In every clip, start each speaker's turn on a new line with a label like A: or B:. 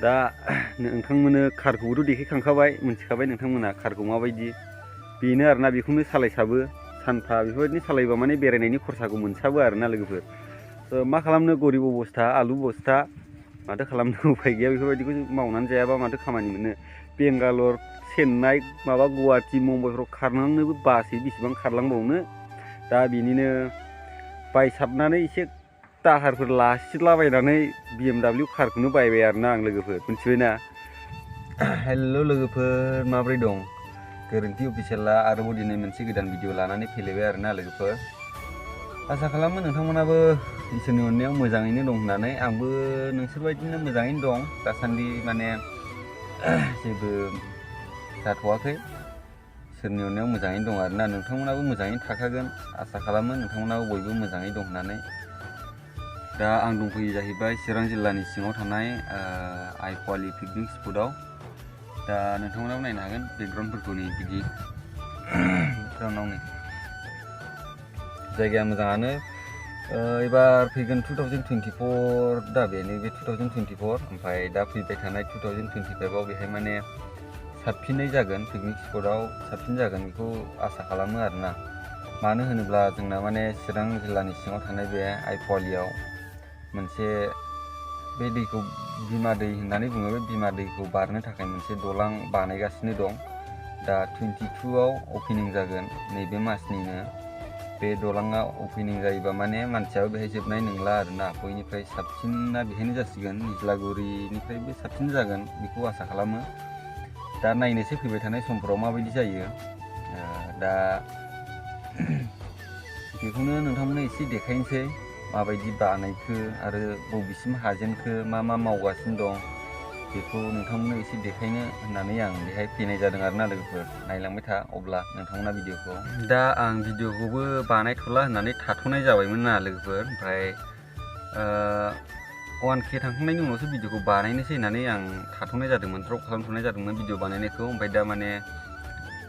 A: दा नोंथांमोननो कारखौबोथ' देखायखांखाबाय, मिथिखाबाय नोंथांमोना कारखौ माबायदि। बेनो आरोना, बेखौनो सालायसाबो सानफा बेफोरबायदिनो सालायबा माने बेरायनायनि खरसाखौ मोनसाबो आरोना लोगोफोर। मा खालामनो, गरिब अबस्था, आलु बस्था, माथो खालामनो उफाय गैया। बेफोरबायदिखौ मावनानै जायाबा माथो खामानि मोननो। बेंगालर, चेन्नाइ, माबा गुवाहाटि, मुम्बाइफ्राव खारनांनोबो बासै, बेसेबां खारलांबावनो। दा बेनिनो बायसाबनानै एसे दाहारफोर लासिलाबायनानै BMW कारखौनो बायबाय आरोना आं लोगोफोर, मिथिबायना। हेल' लोगोफोर, माब्रै दं? गोरोन्थि अफिसियेला आरोबाव दिनै मोनसे गोदान भिडिअ लानानै फैलायबाय आरोना लोगोफोर। आसा खालामो नोंथांमोनाबो इसोरनि अननायाव मोजाङैनो दं होननानै। आंबो नोंसोरबायदिनो मोजाङैनो दं दासान्दि, माने जेबो जाथ'वाखै। इसोरनि अननायाव मोजाङैनो दं आरोना। नोंथांमोनाबो मोजाङैनो थाखागोन आसा खालामो, नोंथांमोनाबो बयबो मोजाङै दं होननानै। दा आं दंफैयो जाहैबाय चिरां जिल्लानि सिङाव थानाय आइपुवालि पिकनिक स्पटआव। दा नोंथांमोनाबो नायनो हागोन बेकग्राउन्डफोरखौ, नै बिदि बेकग्राउन्डआव नै जायगाया मोजाङानो। एबार फैगोन 2024 दा, बेनो बे 2024, ओमफ्राय दा फैबाय थानाय 2025आव बेहाय माने साबसिनै जागोन, पिकनिक स्पटआव साबसिन जागोन बेखौ आसा खालामो आरोना। मानो होनोब्ला जोंना माने चिरां जिल्लानि सिङाव थानाय बे आइपुवालियाव मोनसे, बे दैखौ बिमा दै होननानै बुङो। बे बिमा दैखौ बारनो थाखाय मोनसे दालां बानायगासिनो दं। दा 22आव अपेनिं जागोन, नैबे मासनिनो। बे दालाङा अपेनिं जायोबा माने मानसियाबो बेहाय जोबनाय नंला आरोना। बयनिफ्राय साबसिना बेहायनो जासिगोन, निज्लागुरिनिफ्रायबो साबसिन जागोन बेखौ आसा खालामो। दा नायनोसै फैबाय थानाय समफोराव माबायदि जायो। दा बेखौनो नोंथांमोननो एसे देखायनोसै, माबायदि बानायखो आरो बबेसिम हाजेनखो, मा मा मावगासिनो दं, बेखौ नोंथांमोननो एसे देखायनो होननानै आं बेहाय फैनाय जादों आरोना लोगोफोर। नायलांबाय था अब्ला नोंथांमोना भिडिअखौ। दा आं भिडिअखौबो बानायथ'ला होननानै थाथ'नाय जाबायमोन ना लोगोफोर। ओमफ्राय 1K थांखांनायनि उनावसो भिडिअखौ बानायनोसै होननानै आं थाथ'नाय जादोंमोन, द्रप खालामथ'नाय जादोंमोन भिडिअ बानायनायखौ। ओमफ्राय दा माने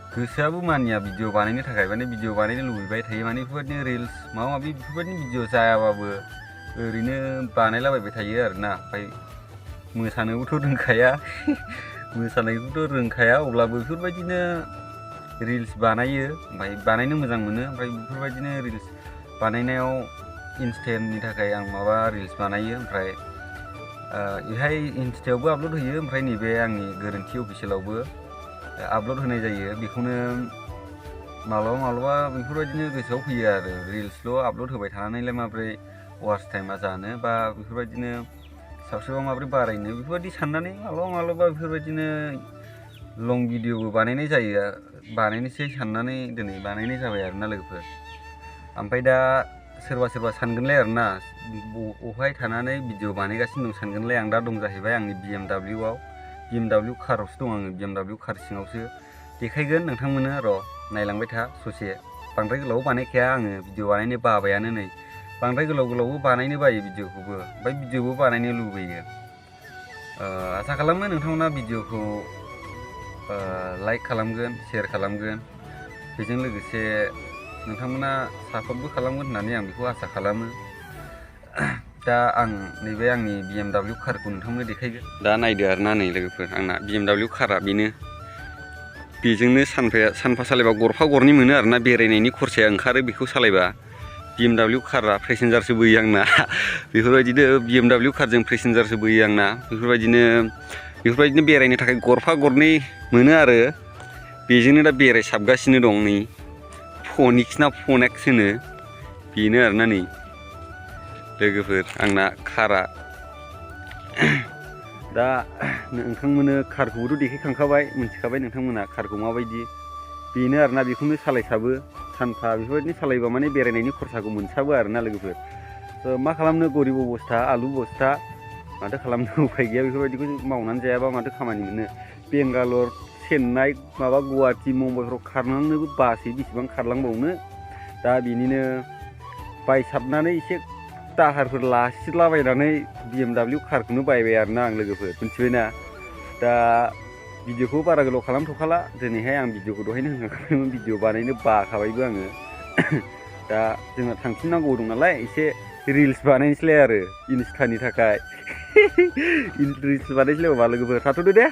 A: गोसोआबो मानिया भिडिअ बानायनो थाखाय, माने भिडिअ बानायनो लुबैबाय थायो। माने बेफोरबायदिनो रिल्स माबा माबि बेफोरबायदिनो भिडिअ जायाबाबो ओरैनो बानायलाबायबाय थायो आरोना। ओमफ्राय मोसानोबोथ' रोंखाया मोसानायखौथ' रोंखाया, अब्लाबो बेफोरबायदिनो रिल्स बानायो। ओमफ्राय बानायनो मोजां मोनो। ओमफ्राय बेफोरबायदिनो रिल्स बानायनायाव इन्स्टानि थाखाय आं माबा रिल्स बानायो। ओमफ्राय बेहाय इन्स्टायावबो आपल'ड होयो, ओमफ्राय नैबे आंनि गोरोन्थि अफिसियेलावबो आपल'ड होनाय जायो। बेखौनो माब्लाबा माब्लाबा बेफोरबायदिनो गोसोआव फैयो आरो, रिल्सल' आपल'ड होबाय थानानैलाय माब्रै वाच टाइमा जानो, बा बेफोरबायदिनो साबसक्राइबा माब्रै बारायनो, बेफोरबायदि साननानै माब्लाबा माब्लाबा बेफोरबायदिनो लं भिडिअबो बानायनाय जायो। बानायनोसै साननानै दिनै बानायनाय जाबाय आरोना लोगोफोर। ओमफ्राय दा सोरबा सोरबा सानगोनलाय आरोना, बहाय थानानै भिडिअ बानायगासिनो दं सानगोनलाय। आं दा दं जाहैबाय आंनि BMW कारावसो दं आङो, BMW कार सिङावसो। देखायगोन नोंथांमोननो, र' नायलांबाय था ससे। बांद्राय गोलाव बानायखाया आङो, भिडिअ बानायनो बाबायानो नै। बांद्राय गोलावबो बानायनो बायो भिडिअखौबो, ओमफ्राय भिडिअबो बानायनो लुबैयो। आसा खालामो नोंथांमोना भिडिअखौ लाइक खालामगोन, शेयार खालामगोन। बेजों लोगोसे नोंथांमोना सापर्टबो खालामगोन होननानै आं बेखौ आसा खालामो। दा आं नैबे आंनि BMW कारखौ नोंथांमोननो देखायगोन। दा नायदो आरोना नै लोगोफोर, आंना BMW कारआ बेनो। बेजोंनो सानफा सालायबा गरफा गरनै मोनो आरोना, बेरायनायनि खरसाया ओंखारो बेखौ सालायबा। BMW कारआ पेसेन्जारसो बोयो आंना बेफोरबायदिनो BMW कारजों पेसेन्जारसो बोयो आंना। बेफोरबायदिनो बेरायनो थाखाय गरफा गरनै मोनो आरो, बेजोंनो दा बेरायसाबगासिनो दं। नै फनिक्स ना फनेक्स होनो, बेनो आरोना नै लोगोफोर आंना कारा। दा नोंथांमोननो कारखौबोथ' देखायखांखाबाय, मिथिखाबाय नोंथांमोना कारखौ माबायदि। बेनो आरोना, बेखौनो सालायसाबो सानफा बेफोरबायदिनो सालायबा माने बेरायनायनि खरसाखौ मोनसाबो आरोना लोगोफोर। मा खालामनो, गरिब अबस्था, आलु बस्था, माथो खालामनो उफाय गैया। बेफोरबायदिखौ मावनानै जायाबा माथो खामानि मोननो। बेंगालर, चेन्नाइ, माबा गुवाहाटि, मुम्बाइफ्राव खारनांनोबो बासै, बेसेबां खारलांबावनो। दा बेनिनो बायसाबनानै एसे दाहारफोर लासिलाबायनानै BMW कारखौनो बायबाय आरोना आं लोगोफोर, मिथिबायना। दा भिडिअखौ बारा गोलाव खालामथ'खाला दिनैहाय। आं भिडिअखौ दहायनो होनखांखाबायमोन, भिडिअ बानायनो बाखाबायबो आङो। दा जोंना थांफिननांगौ दं नालाय, एसे रिल्स बानायनोसैलाय आरो इन्स्टानि थाखाय रिल्स बानायसैलाय होमबा लोगोफोर थाथ'दो दे